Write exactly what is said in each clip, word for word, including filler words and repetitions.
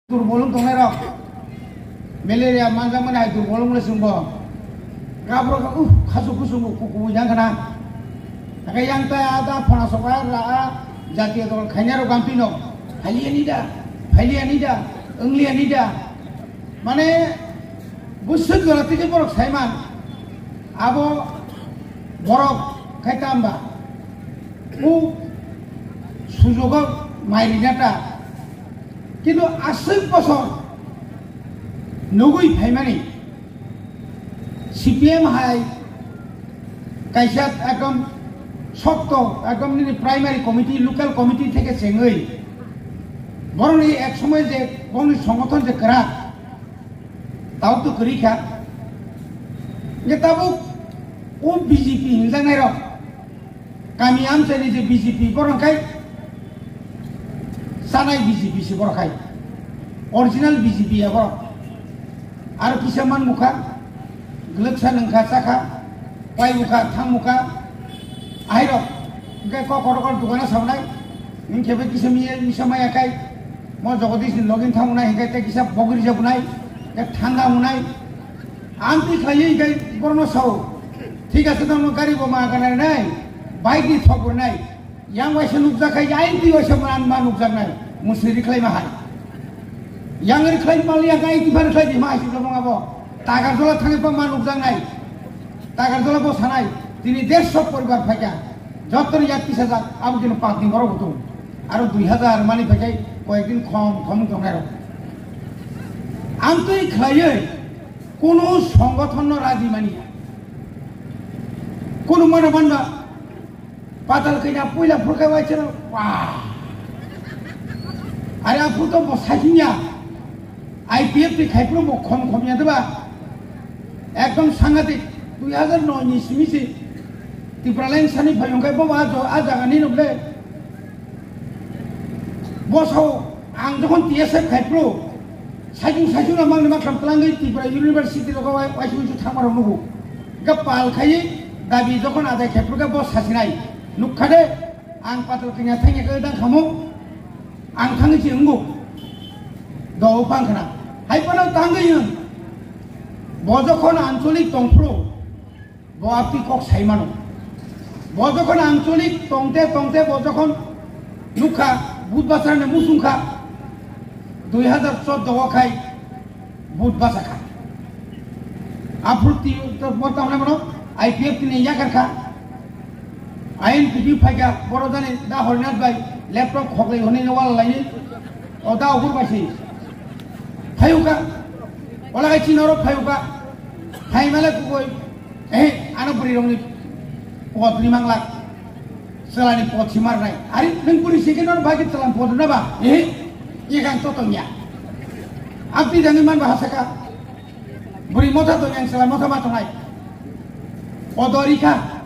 Durbolong tongnai rok. Malaria manjakmani hai durbolong le chwngbo. Kabrok uh khasu kusung kuku yang kana. Aka yang ta ada phana soka ra jatiyo dol khaina rok gampino. Phaliya ni da, phaliya ni da, wngliya ni da. Mane busuk jora tike borok saiman. Abo borok khai tamba. U sujogo mai rinata. Kintu aswk bosor nugui phaimani C P M hai kaisa ekdom sokto, ekdom nini primary committee, local committee theke chengwi borokni ek somoy je bongni songothon je kwrak, tao to kwrwi kha. Nge tabuk o B J P hinjaknai rok Kami amchaini je B J P borok khai, sanai B J P se borok khai, original B J P ya borok. Aro kisa man mukha, glwksa nungkha chakha, pai mukha, thang mukha, ahairok, hingke kok korokor dukana saunai, hingke bai kisa miye, misa maya khai, mo Jagadish ni login thang unai, hingke tei kisa bogri jabunai, hingke thanga unai, Amtwi khlaiwi khe borokno sao, "Thik ase, tamo gari bo ma ganai nai, bike ni thok bo nai." Yang waisa nukjak khe, yang twi waisa ma, ma nukjak nai, musri rikhlai ma hai. Yang rikhlai ma liya, yang twi phan rikhlai di ma hai sibla mong abo. Tagarjola thangwi pa ma nukjak nai. Tagarjola bo sanai, tini dersho poribar phaikha. Jotoni yak tisajak, abo kino patni borok bo tongo. Aro dui hajar mani phaikhe koyekdin khom khom tongnai rok. Amtwi khlaiwi, Kunu songothon no raji mani ya. Kunu mano manba patal kanya puila phurkai wai chero. Wah. Are aphuru to bo sajinya. I P F ni khai phuru bo khom khom ya deba. Ekdom sangatik dui hajar noi ni simi si Tipraland sani phayung kai bo a jo-, a jaga ni no ble. Bosao ang jokhon T S F khai phuru, saichung saichung no mangni maktham twlangwi Tripura University rogo wai-, waisa waisa thangma rok nugo. Hingke pal khaiwi dabi jokhon adai khai phuru khe bo sasinai. Nukha de, ang patal kanya thangya khe dang khamu, ang thangwi se wngo. Do bang khna. Hai phano tangwi wng. Bo jokhon ancholik tong phuru, Bo apni kok sai mano. Bo jokhon ancholik tongte tongte bo jokhon nukha Budbasar ni musung kha, dui hajar chordo o khai Budbasa kha. Aphuru ti to bo tamo mano I P F ni yakar kha. I N P T phaikha boro jani da Horinath bai laptop khoklai hwnwi wal lai o da ugur bai si. Phayuka. Ola kai chino ro phayuka. Phaimale kugoi. Eh, ano bwrwi rokni pot ni manglak. Chalani pot si marnai. Ari nwng bwrwi sikhe no bhagi chalan pot na ba? Eh, ye gang to tongya. Abdi dangwi man ba hasaka. Bwrwi motha tong yang chalan motha ma tongnai. Odori kha.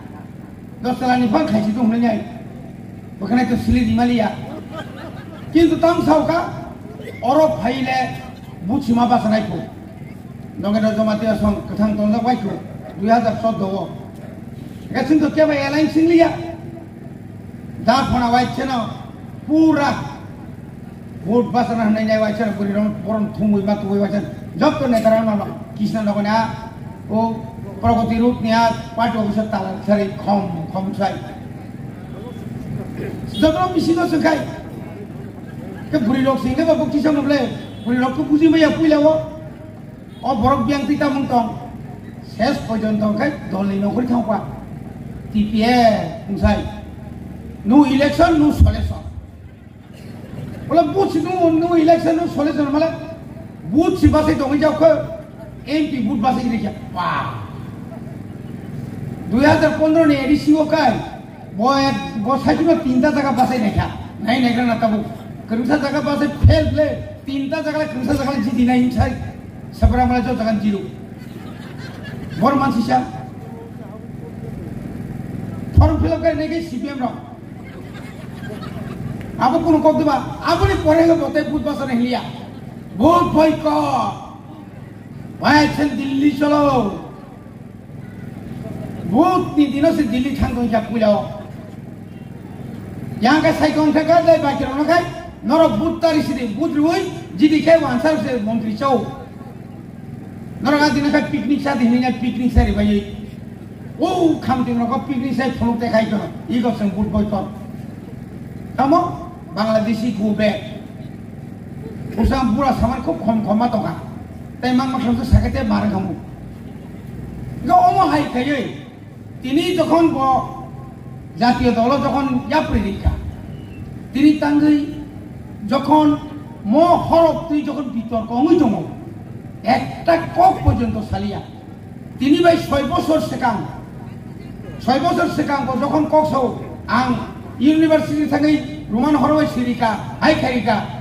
Dos chalani bang khaisi tong nai. Bwkhanai to sili di maliya. Kintu tang sauka. Oro phaile buchima basanai phu. Nogendra Jamatia song kwthang tongjak bai kho, dui hajar chordo o. Gasing to keba alliance singliya. Da phona wai cheno pura vote basana hwnwi nai wai cheno bwrwi rok borom thumwi ma tubui wai cheno. Jotto netara no no. Kisna nogona o Pragati Road ni a party office tala sari khom khom sai. Jotto misingo sengkai. Ke bwrwi rok singke ba bo kisa mo ble. Bwrwi rok ko buji maya puila o. O borok biyang twi tamung tong. Ses pojonto khe dolni nokri thangkha. T P A wngsai. No election, no solution. Wala buchi no, no election, no solution mala. Buchi basai tongwi jak khe M P but basai rikya. Wah. Dui hajar pondro ni A D C o kai. Bo ek, bo saichung no tinta jaga basai naikha. Nai naikha na tabuk. Kwrwngsa jaga basai fail ble. Tinta jaga le kwrwngsa jaga le jidi nai hinsai. Sabra mala jo jaga zero. Bor mansi sa. Form fill up kai nai kai C P M rok. Abo kunu kok diba. Abo ni pore hwnkhe bo tei but basai nai hiliya. But bhai ko. Bhai chen Delhi cholo. Vote ni dino se Delhi thang tong jak puila o. Yang ka sai kong thang ka dai baki rok no khai norok vote tari sidi vote rui Jidi khe wansar se montri chao. Norok adina khe picnic sa di hinwi picnic sa ribai. O khamti norok picnic sai phunuk te khai kono. Iko seng but boy ton. Tamo Bangladeshi go back. Usam pura saman khub khom khom ma toka. Tai mang ma khamsa sakete mar khamu. Ga omo hai khayoi. Tini jokhon bo jatiyo dolo jokhon yapri rikha, tini tangwi jokhon mo horok twi jokhon bitorko wngwi tongo, ekta kok porjonto saliya. Tini bai soi bosor swkang, soi bosor swkang bo jokhon kok sao, ang university thangwi Roman horoi sirika, hai khairika,